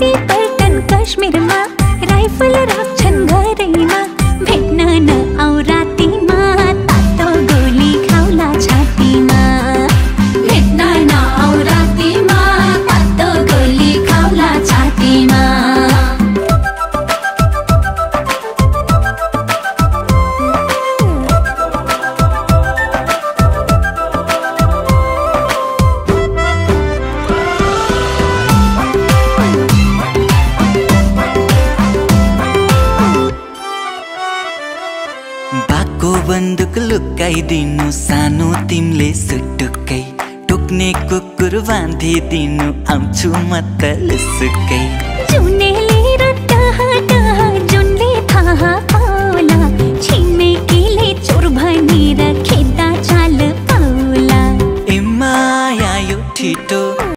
गरी पल्टन काश्मीरमा राइफल राख्छन् घरैमा भेट्न नआऊ रातिमा तातो गोली खाउला छातीमा भेट्न नआऊ रातिमा तातो गोली खाउला छातीमा बाको बन्दुक लुकाइदिनु सानो तिमीले सुटुक्कै टोक्ने कुकुर बाँधिदिनु आउँछु म त लुसुक्कै